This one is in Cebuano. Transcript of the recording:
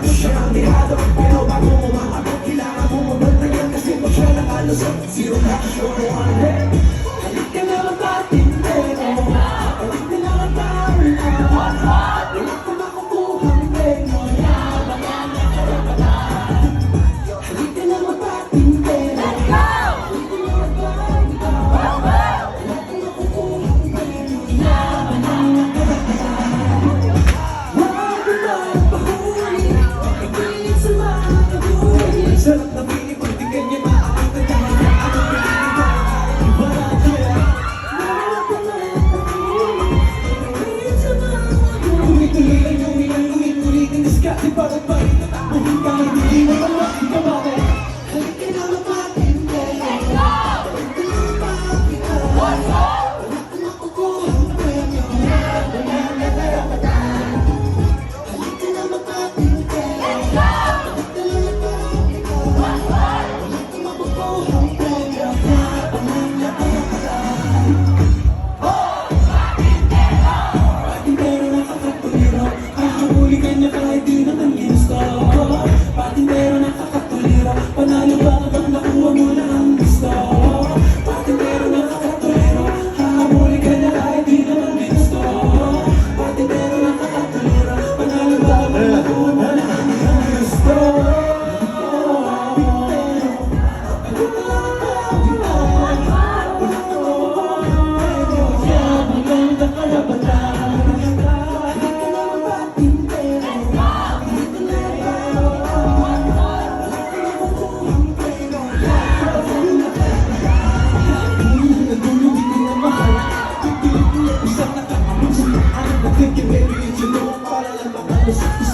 Siya ang dehado. Pero bago mo maabot, kailangan mo mabantayan kasi pag siya nakalusot, zero cash or 100. Halika na, magpatintero. Halika na, magpatintero. Wala kang makukuhang premyo. Yaman ang karapatan. Halika na, magpatintero. Halika na, magpatintero. Wala kang makukuhang premyo. Yaman ang karapatan. Huwag magpahuli. Ipilit sa mga kaguli. Sarap na piling pag di ganyan maaabutan ka. Anong piliin ko? Wala kaya. Huwag magpahuli. Ipilit sa mga kaguli. Ulit-ulit lang gawin ang ulit-ulit ang diskarte para paitatakbuhin kahit hindi mo makikabate. Halika na, magpatintero. Halika na, magpatintero. Wala kang makukuhang premyo. Wala na karapatan. Halika na, magpatintero. Halika na, magpatintero. Wala kang makukuhang premyo. Wala na karapatan. Patintero na kakatuliro. Hahabulin ka niya kahit di naman ginusto. Patintero na kakatuliro. Panalo ba kapag nakuha mo na ang gusto? Patintero na kakatuliro. Hahabulin ka niya kahit di naman ginusto. Patintero na kakatuliro. Panalo ba kapag nakuha mo na ang gusto? Patintero. Halika na, magpatintero. Wala kang makukuhang premyo. Yaman ang karapatan. Halika na, magpatintero. Halika na, magpatintero. Wala kang makukuhang premyo. Yaman ang karapatan. Nagulong di ko na mahal. Pipilit niya usap nakaabot sa taan. I'm thinking maybe it's para lang makalusot.